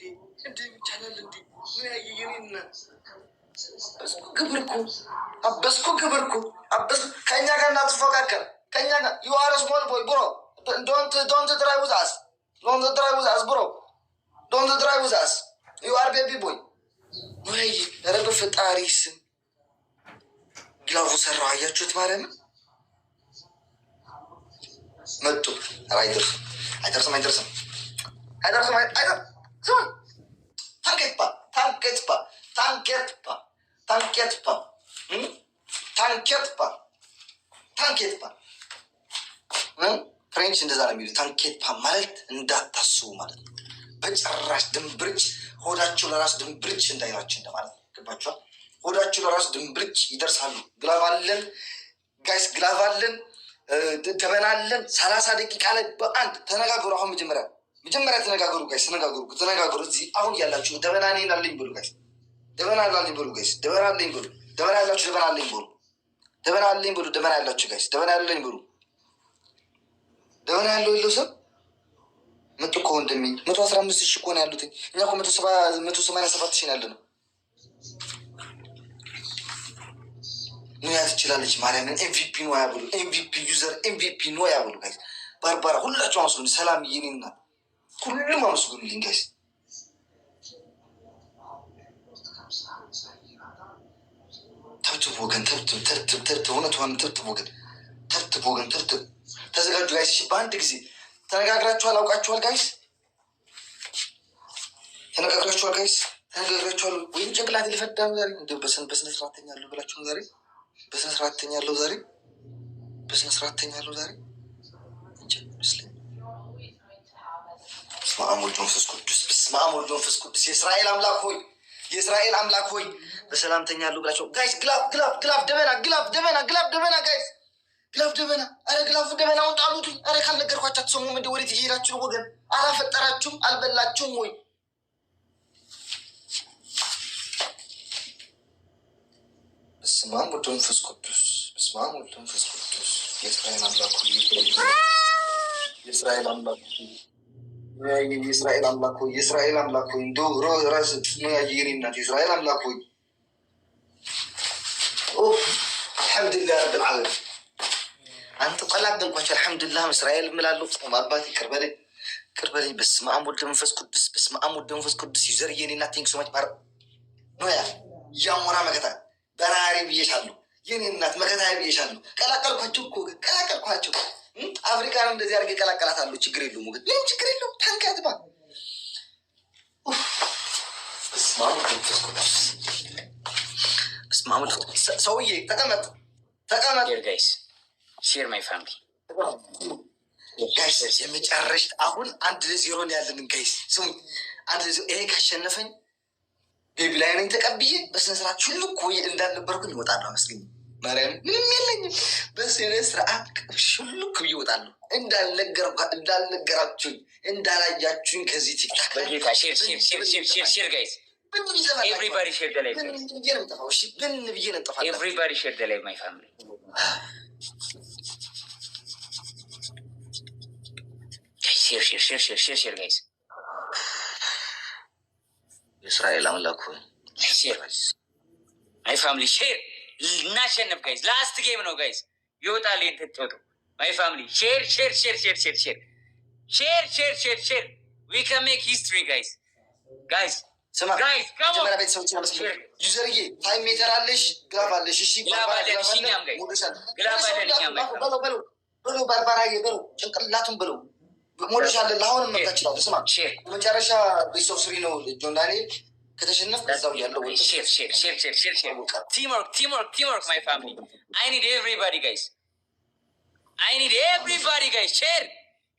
እንዴ ይቻላል እንዴ? ምን ያየ የኔ እናት፣ አበስኩ ግብርኩ፣ አበስኩ ግብርኩ፣ አበስኩ። ከእኛ ጋር እንዳትፎካከር ከእኛ ጋር። You are small boy, bro. Don't try with us. Don't try with us, bro. Don't try with us. You are baby boy. ወይ ኧረ በፈጣሪ ስም glove ኡ ሰራው። አያችሁት? ማርያምን መጡ። ኧረ አይደርስም፣ አይደርስም፣ አይደርስም፣ አይደርስም፣ አይደርስም። T'inquiète pas, t'inquiète pas, t'inquiète pas, t'inquiète pas, t'inquiète pas, t'inquiète pas። French እንደዛ ነው የሚሉት። T'inquiète pas ማለት እንዳታስቡ ማለት ነው። በጭራሽ ድንብርጭ ሆዳቸው ለራስ ድንብርጭ እንዳይላቸው እንደማለት ነው። ገባችኋል? ሆዳቸው ለራስ ድንብርጭ ይደርሳሉ። Glove አለን guys፣ glove አለን፣ ደበና አለን። 30 ደቂቃ ላይ በአንድ ተነጋገሩ። አሁን መጀመሪያ ተነጋገሩ guys፣ ተነጋገሩ፣ ተነጋገሩ። እዚህ አሁን ያላችሁ ደበና እኔን አለኝ በሉ guys፣ ደበና አለኝ በሉ guys፣ ደበና አለኝ በሉ። ደበና ያላችሁ ደበና አለኝ በሉ፣ ደበና አለኝ በሉ። ደበና ያላችሁ guys፣ ደበና ያለኝ በሉ። ደበና ያለው የለው ሰው መጡ እኮ ወንድሜ፣ 115,000 እኮ ነው ያሉት። እኛ እኮ 187,000 ያለ ነው። ኑያ ትችላለች። ማርያምን MVP ኖያ ብሉ። MVP user MVP ኖያ ብሉ guys። ባርባራ ሁላችሁ አመስግኑ። ሰላም የኔና ሁሉም አመስግኑልኝ guys። ተብትብ ወገን፣ ተብትብ ተብትብ ተብትብ፣ እውነቷን ተብትብ ወገን፣ ተብትብ ወገን፣ ተብትብ። ተዘጋጁ guys። እሺ በአንድ ጊዜ ተነጋግራችኋል፣ አውቃችኋል guys፣ ተነጋግራችኋል guys፣ ተነጋግራችኋል። ወይም ጭንቅላት ሊፈዳ ነው ዛሬ። እንዲሁ በስነ ስርዓት ተኛለሁ ብላችሁ ነው ዛሬ። በስነ ስርዓት ተኛለሁ ዛሬ። በስነ ስርዓት ተኛለሁ ዛሬ እንጂ አይመስለኝም። በስመ አብ ወወልድ ወመንፈስ ቅዱስ፣ በስመ አብ ወወልድ ወመንፈስ ቅዱስ። የእስራኤል አምላክ ሆይ፣ የእስራኤል አምላክ ሆይ፣ በሰላም ተኛለሁ ብላቸው guys። Glove, glove, glove ደበና፣ glove ደበና፣ glove ደበና guys፣ glove ደበና። አረ glove ደበናውን ጣሉትኝ። አረ ካልነገርኳቸው አትሰሙም እንደ ወዴት እየሄዳችሁ ነው ወገን? አላፈጠራችሁም? አልበላችሁም ወይ? በስመ አብ ወወልድ ወመንፈስ ቅዱስ፣ በስመ አብ ወወልድ ወመንፈስ ቅዱስ። የእስራኤል አምላክ ሆይ፣ የእስራኤል አምላክ ሆይ፣ የእስራኤል አምላክ ሆይ፣ የእስራኤል አምላክ ሆይ፣ እንደው ራስ የኔ እናት የእስራኤል አምላክ ሆይ፣ አልሐምዱሊላህ ረብል ዓለሚን። አንተ ቀላቀልኳቸው። አልሐምዱሊላህ እስራኤል እምላለሁ። ጾም አባት ይቅር በለኝ፣ ይቅር በለኝ። በስመ አብ ወወልድ ወመንፈስ ቅዱስ፣ በስመ አብ ወወልድ ወመንፈስ ቅዱስ። User የኔ እናት thank so much። ባር ኖያ ያሞራ መከታ በራሪ ብዬሻለሁ። የኔ እናት መከታ ብዬሻለሁ። ቀላቀልኳቸው እኮ ቀላቀልኳቸው። አፍሪካን እንደዚህ አድርጌ ቀላቀላታለሁ። ችግር የለውም ወገን፣ ምንም ችግር የለውም። ታንከት ባ በስመ አብ ወወልድ ወመንፈስ ቅዱስ፣ በስመ አብ ወወልድ። ሰውዬ ተቀመጥ፣ ተቀመጥ። Share guys, share my family. Guys የመጨረሻ አሁን 1-0 ነው ያለንን guys። ስሙ፣ 1-0። ይሄ ካሸነፈኝ baby ላይ ነኝ ተቀብዬ በስነ ስርዓት ሹልክ ወይ እንዳልነበርኩኝ እወጣለሁ። አመስግኝ ማርያም ምንም የለኝም። በስነ ስርዓት ሹልክ ብዬ እወጣለሁ። እንዳልነገራችሁኝ እንዳላያችሁኝ ከዚህ ቲክታክ ላይ በጌታ share, share, share, share, share, share guys. ብን ብዬ እጠፋለሁ። Everybody share the live. ብን ብዬ ነው የምጠፋው። እሺ ብን ብዬ ነው የምጠፋው። Everybody share the live, my family. Share, share, share, share, share, share guys. የእስራኤል አምላክ ሆይ። Share, my family, share። እናሸንፍ guys። Last game ነው guys። ይወጣል ይሄን ትጫወቱ my family። Share, share, share, share, share, share, share, share, share, share. We can make history, guys, guys. ስማ Guys, come on. መጀመሪያ ቤተሰቦችን አመስግን። User ዬ time meter አለሽ፣ glove አለሽ። እሺ Glove አለን። እሺ እኛም guys glove አለን። እኛም my family. በለው በለው በለው፣ ባርባራዬ በለው፣ ጭንቅላቱን በለው። ሞልሻለን። አሁንም መምጣት ይችላሉ። ስማ Share. መጨረሻ best of three ነው። ጆን ዳንኤል ከተሸነፍ እዛው ያለው Share, share, share, share, share, share. Teamwork, teamwork, teamwork, my family. I need everybody, guys. I need everybody, guys. Share,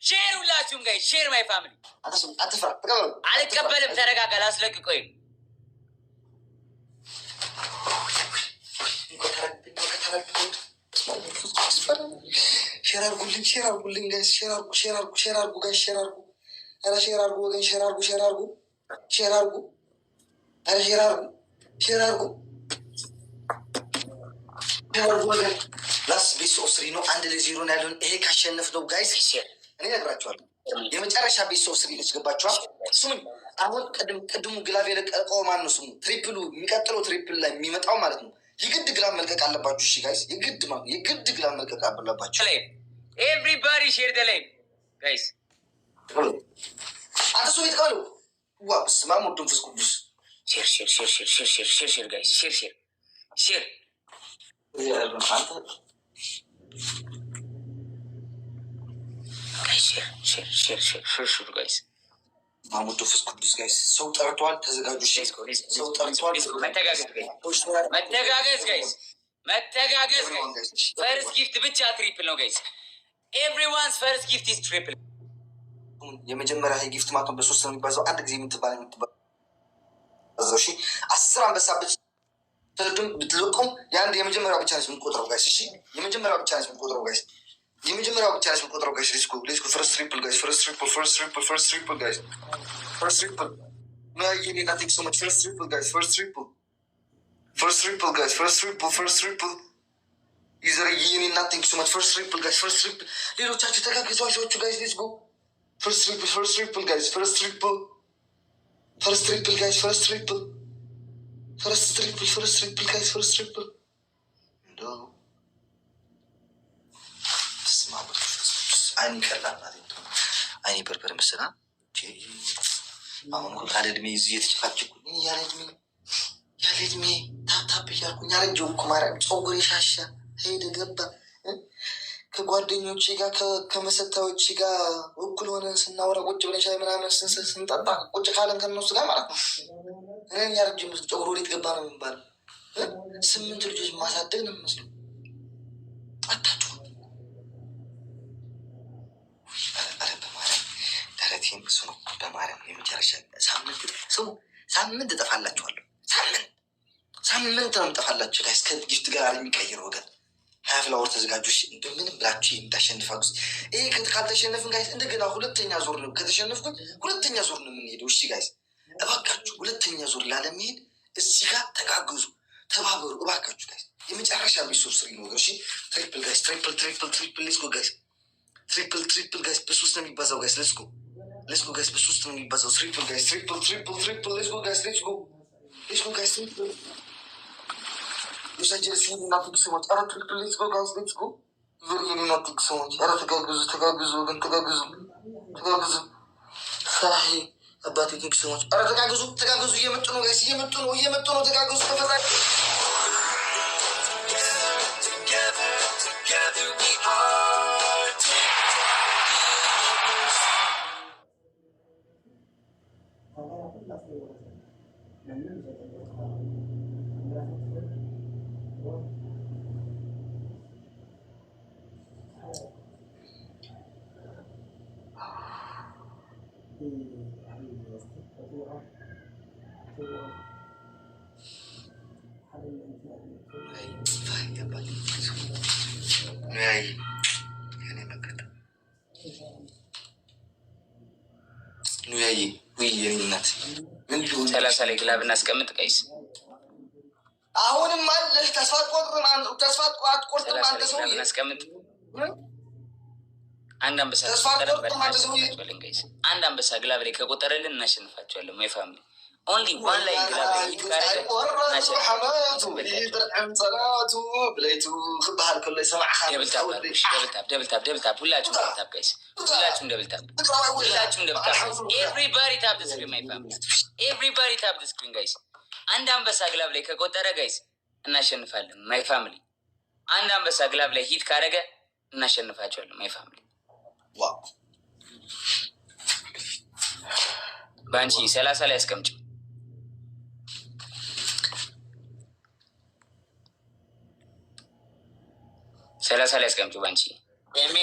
share ሁላችሁም guys, share, my family. አትፍራ፣ ተቀበሉ። አልቀበልም። ተረጋጋ። ላስለቅቅ። ቆይ Share አድርጉልኝ፣ share አድርጉልኝ guys፣ share አድርጉ፣ share አድርጉ፣ share አድርጉ guys፣ share አድርጉ። ኧረ share አድርጉ ወገን፣ share አድርጉ፣ share አድርጉ፣ share አድርጉ። ኧረ share አድርጉ፣ share አድርጉ፣ share አድርጉ ወገን። Last best of three ነው። 1-0 ነው ያለውን። ይሄ ካሸነፍ ነው guys፣ Share. እኔ እነግራቸዋለሁ። የመጨረሻ best of three ነች። ገባችኋል? ስሙኝ፣ አሁን ቅድሙ glove የለቀቀው ማን ነው ስሙ? Triple ኡ የሚቀጥለው triple ላይ የሚመጣው ማለት ነው። የግድ glove መልቀቅ አለባችሁ። እሺ guys፣ የግድ ማለት የግድ glove መልቀቅ አለባችሁ። Live, everybody share the live, guys. አንተ ሰው ቤት ቀበለው። ዋ በስመ አብ ወወልድ ወመንፈስ ቅዱስ። Share, share, share, share, share, share, share, share, guys, share, share, share. አንተ Guys, share, share, share, share, share, share, guys. አብ ወወልድ ወመንፈስ ቅዱስ። Guys፣ ሰው ጠርቷል፣ ተዘጋጁ። እሺ ሰው ጠርቷል። መተጋገዝ guys፣ መተጋገዝ guys፣ መተጋገዝ guys። First gift ብቻ triple ነው guys። Everyone's first gift is triple. የመጀመሪያ gift ማለት ነው በሶስት ነው የሚባዛው። አንድ ጊዜ የምትባል የምትባዛው። እሺ 10 አንበሳ ብትሰዱም ብትለቁም የአንድ የመጀመሪያው ብቻ ነች የምንቆጥረው guys። እሺ የመጀመሪያው ብቻ ነች የምንቆጥረው guys። የመጀመሪያው ብቻ ነች የምንቆጥረው guys። Let's go, let's go. First triple, guys, first triple, first triple, first triple, guys, first triple. የኔ thank so much. First triple, guys, first triple, first triple, guys, first triple, first triple. User የኔ እናት thank so much. First triple, guys, first triple. ሌሎቻችሁ ተጋግዙ አይዟችሁ guys። Let's go. First triple, first triple, guys, first triple, first triple, guys, first triple, first triple, first triple, guys, first triple. እንደው በስመ አብ ወወልድ ወመንፈስ ቅዱስ። አይኔ ቀላል ናት። አይኔ በርበር መሰላ። አሁን እኮ ካለ እድሜ እዚህ እየተጨቃጨኩኝ ያለ እድሜ tap tap እያልኩኝ አረጀሁ እኮ ማርያም። ፀጉሬ ሻሻ ሄደ ገባ። ከጓደኞቼ ጋር ከመሰታዎቼ ጋር እኩል ሆነን ስናወራ ቁጭ ብለን ሻይ ምናምን ስንጠጣ ቁጭ ካለን ከነሱ ጋር ማለት ነው። እኔን ያረጀ መስሎ ፀጉር ወዴት ገባ ነው የሚባለው። ስምንት ልጆች ማሳደግ ነው የሚመስለው። አታችሁ ኧረ በማርያም ደረቴን ስሙ፣ በማርያም የመጨረሻ ሳምንት ስሙ፣ ሳምንት እጠፋላችኋለሁ። ሳምንት ሳምንት ነው የምጠፋላችሁ guys። ከ gift ጋር የሚቀይር ወገን 20 flower ተዘጋጁ። እሺ እንደምንም ብላችሁ እንዳሸንፋችሁ። ይሄ ካልተሸነፍን guys እንደገና ሁለተኛ ዙር ነው። ከተሸነፍኩኝ ሁለተኛ ዙር ነው የምንሄደው። እሺ guys እባካችሁ ሁለተኛ ዙር ላለመሄድ እዚህ ጋር ተጋገዙ፣ ተባበሩ እባካችሁ guys። የመጨረሻ best of three ነው። እሺ triple, guys, triple, triple, triple. Let's go, guys. Triple, triple, guys. በሶስት ነው የሚባዛው guys። Let's go, let's go, guys. በሶስት ነው የሚባዛው። Triple, guys, triple, triple, triple. Let's go, guys. Let's go, let's go, guys. Triple. ሎስ አንጀለስ የኔ thank so much። ኧረ triple. Let's go, guys. Let's go. ዩር የኔ thank so much። ኧረ ተጋግዙ፣ ተጋግዙ ወገን፣ ተጋግዙ፣ ተጋግዙ። ሳሂ አባቴ thank so much። ኧረ ተጋግዙ፣ ተጋግዙ። እየመጡ ነው guys፣ እየመጡ ነው፣ እየመጡ ነው። ተጋግዙ ተፈጣሪ። Together, together we are. TikTok. አባቴ አይ የኔ መከታ ኑያዬ ውይ የኔ እናት ምን ሊሆን 30 ላይ glove እናስቀምጥ guys። አሁንም አለህ። ተስፋ አትቆርጥም፣ ተስፋ አትቆርጥም 30 አንተ ላይ glove ሰውዬ። እናስቀምጥ። አንድ አንበሳ ተስፋ አትቆርጥም አንተ ሰውዬ። ከቆጠረልን guys፣ አንድ አንበሳ glove ላይ ከቆጠረልን እናሸንፋቸዋለን። My family, only one lion glove ላይ hit ካረገ ሓማቱ ይድርዕም ፀላቱ ብለይቱ ክበሃል ከሎ ይሰማዕኻ። Double tap፣ double tap, double tap, double tap። ሁላችሁም double tap guys፣ ሁላችሁም double tap፣ ሁላችሁም double tap። Everybody tap the screen, my family, everybody tap the screen, guys። አንድ አንበሳ glove ላይ ከቆጠረ guys እናሸንፋለን። My family፣ አንድ አንበሳ glove ላይ hit ካረገ እናሸንፋቸዋለን። My family. Wow. በአንቺ 30 ላይ አስቀምጪ። 30 ላይ አስቀምጪ ባንቺ። ሜ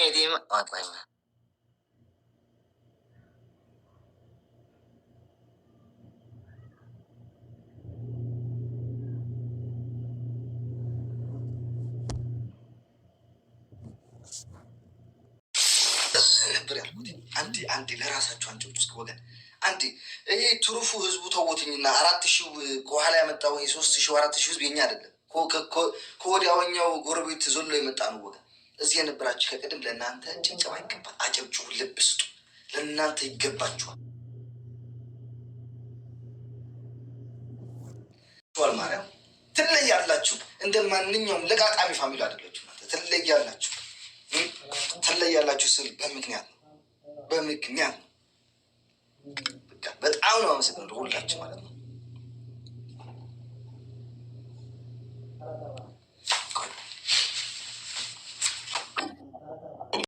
ነበር ያልኩት። አንዴ አንዴ ለራሳችሁ አንጨብጩ እስኪ ወገን። አንዴ ይሄ ትሩፉ ህዝቡ ተውትኝና 4,000 ከኋላ ያመጣው ይሄ 3,000 4,000 ህዝብ የኛ አይደለም። ከወዲያወኛው ጎረቤት ዘሎ የመጣ ነው ወገን። እዚህ የነበራችሁ ከቅድም ለእናንተ ጭብጨባ ይገባል። አጨብጭቡ፣ ልብ ስጡ። ለእናንተ ይገባችኋል። ማርያም ትለያላችሁ። እንደ ማንኛውም ለቃቃሚ family አይደለችሁ። ትለያላችሁ። ትለያላችሁ ስል በምክንያት ነው፣ በምክንያት ነው። በቃ በጣም ነው አመሰግናለሁ ሁላችሁ ማለት ነው።